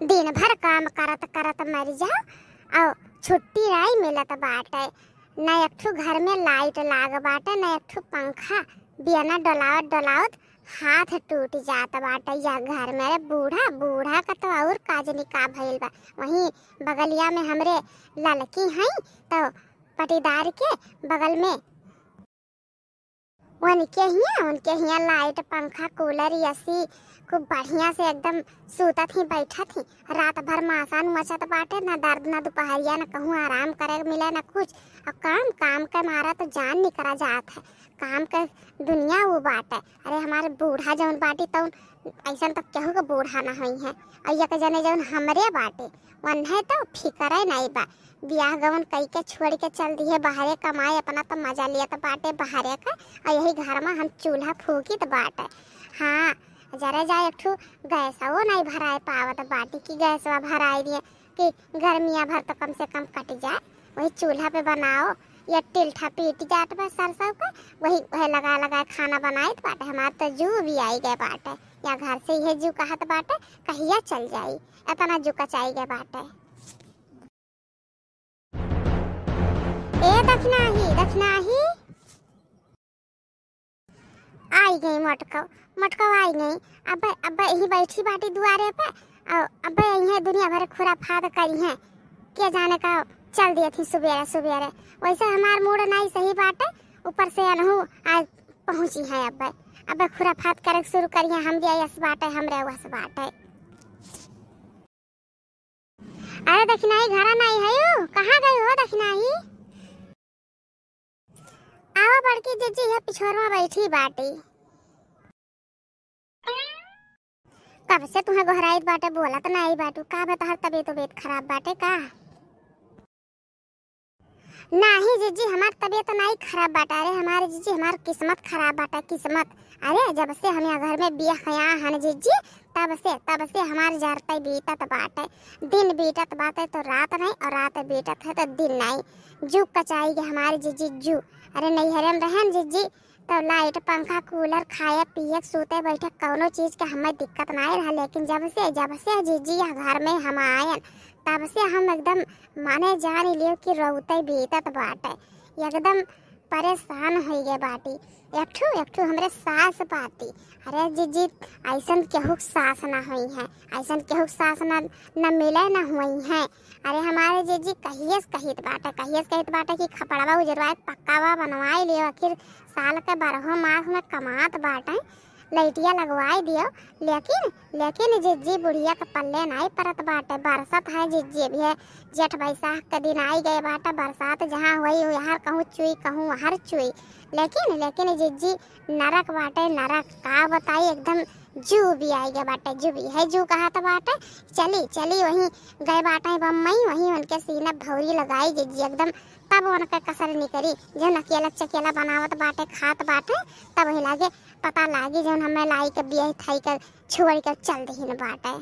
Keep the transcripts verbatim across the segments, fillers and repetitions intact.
दिन भर काम करत करत मर जाओ, और छुट्टी नाई मिलत बाटे। न एक ठो घर में लाइट लाग बाटे, न एक ठो पंखा। बियना डोलावत डोलावत हाथ टूट जात बाटे या घर में। अरे बूढ़ा, बूढ़ा का तो और काजनी का भइल बा। वहीं बगलिया में हमरे ललकी हई, तो पटीदार के बगल में उनके हियाँ, उनके हियाँ लाइट, पंखा, कूलर, एसी खूब बढ़िया से एकदम सूतत ही, बैठत ही। रात भर मासा नोचत बाटे, ना दर्द, ना दुपहरिया, ना कहूँ आराम करे मिले, ना कुछ। और काम, काम के मारा तो जान निकरा जात है। काम के दुनिया वो बाटे। अरे हमारे बूढ़ा जौन बाटी तौन ऐसन तो केहू के बूढ़ा ना होई है। और एक जने जौन हमरे बाटे, वन्हे तो फिकरे नहीं बा। बियाह गवन कई के छोड़ के चल दिए बाहरे कमाए, अपना तो मजा लियत बाटे बाहरे का, और यही घर में हम चूल्हा फूकित बाटे। हाँ, जरा जा एक ठो गैसवो नहीं भराए पावत बाटी कि गैसवा भराए दिए कि गर्मिया भर तो कम से कम कट जाए। वही चूल्हा पे बनाओ, या टिल्ठा पीट जात बा सरसों का, वही, वही लगा लगा खाना बनाइत बाटे। हमार तो जू भी आई गए बाटे, या घर से यह जू कहत बाटे, कहिया चल जाई, इतना जू कचाई गए बाटे। ए दखिनाही, दखिनाही। आई गई मोटको, मोटको आई गई। अब, अब यही बैठी बाटी दुआरे पे, और अब यही दुनिया भर खुराफात करी हैं। के जाने का चल दिए थी सुबेरे सुबेरे। वैसे हमार मूड नहीं सही बाटे, ऊपर से अनहू आज पहुँची है। अब, अब खुराफात करे शुरू करी हैं, हम दिया यस बाटे, हमरे वस बाटे। अरे दखिनाही, घरा नाई है यू? कहाँ गई हो दखिनाही? आवा बड़की जिज्जी, यह पिछोरवा बैठी बाटी। कब से तुहे गोहराइत बाटे, बोलत नाई बाटू। का बा, तोहार तबीयत उबीयत खराब बाटे का? नाही जिज्जी, हमार तबीयत नाई खराब बाटे। अरे हमारे जिज्जी, हमार किस्मत खराब बाटे, किस्मत। अरे जब से हम यहाँ घर में बियाह हन जिज्जी, तब से, तब से हमार जरते बीतत बाटे। दिन बीतत बाटे तो रात नहीं, और रात बीतत है तो दिन नहीं। जू कचाई के हमारे जिज्जी जू। अरे नैहरे में रहन जिज्जी, तो लाइट, पंखा, कूलर, खाए, पिए, सूते, बैठे, कौनो चीज के हमें दिक्कत नाई रहा। लेकिन जब से, जब से जिज्जी यह घर में हम आयन, तब से हम एकदम माने जान लियो कि रौते बीतत बाटे, एकदम परेशान होई गए बाटी। एक ठो, एक ठो हमरे सास बाटी। अरे जिज्जी, ऐसन केहू के सास ना होई है, ऐसन केहू के सास ना, ना मिले ना होई है। अरे हमारे जिज्जी कहिए से कहित बाटे, कहिए से कहित बाटे कि खपड़वा उजरवाए के पक्का बा, बनवाई लियो। आखिर साल के बारहो मास में कमात बाटे, लइटिया लगवाई दियो। लेकिन, लेकिन जिज्जी बुढ़िया के पल्ले नाई परत बाटे। बरसत है जिज्जी, अभी है जेठ बैसाख के दिन आई गए बाटे, बरसात जहाँ होई, यहाँ कहूँ चुई, कहूँ वहाँ चुई। लेकिन, लेकिन जिज्जी नरक बाटे, नरक का बताई, एकदम जू भी आई गए बाटे, जू भी है, जू कहा तो बाटे। चली, चली, वहीं गए बाटे बम्बई, वहीं उनके सीने भौरी लगाई जिज्जी एकदम, तब उनके कसर निकरी। जौन अकेला चकेला बनावत बाटे, खात बाटे, तब वही लागे पता लागी जौन हमें लाई के बियाह थाई के छोड़ के चल दहिन बाटे।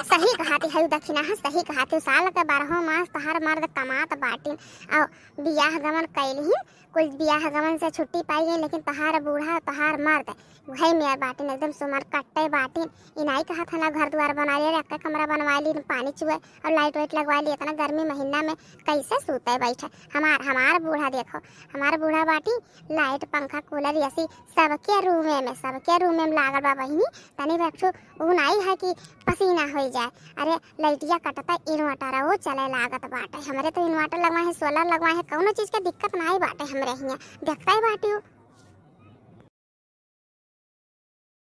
सही कहाती है दखिना है, सही कहाती। साल के बारहो मास तहार मर्द कमात बाटिन, और बियाह गमन कैलहिन, कुल बियाह गमन से छुट्टी पाई गई, लेकिन तहार बूढ़ा, तहार मर्द वही में बाटिन, एकदम सुमर कट्टे बाटिन। इनाई कहा था ना घर द्वार बना लिया, एक कमरा बनवा ली, पानी चुए और लाइट वाइट लगवा ली। इतना गर्मी महीना में कैसे सूते बैठे? हमार, हमार बूढ़ा देखो, हमार बूढ़ा बाटी, लाइट, पंखा, कूलर, एसी सबके रूमे में, सबके रूमे में लागल बा बहिनी। तनी बच्चू ऊ नाई है कि पसीना होई जाए। अरे लइटिया कटता, इन्वर्टर वो चले लागत बाटे। हमरे तो इन्वर्टर लगवा है, सोलर लगवा है, कौनो चीज के दिक्कत नाई बाटे हमरे हियाँ। देखता ही बाटी ऊ।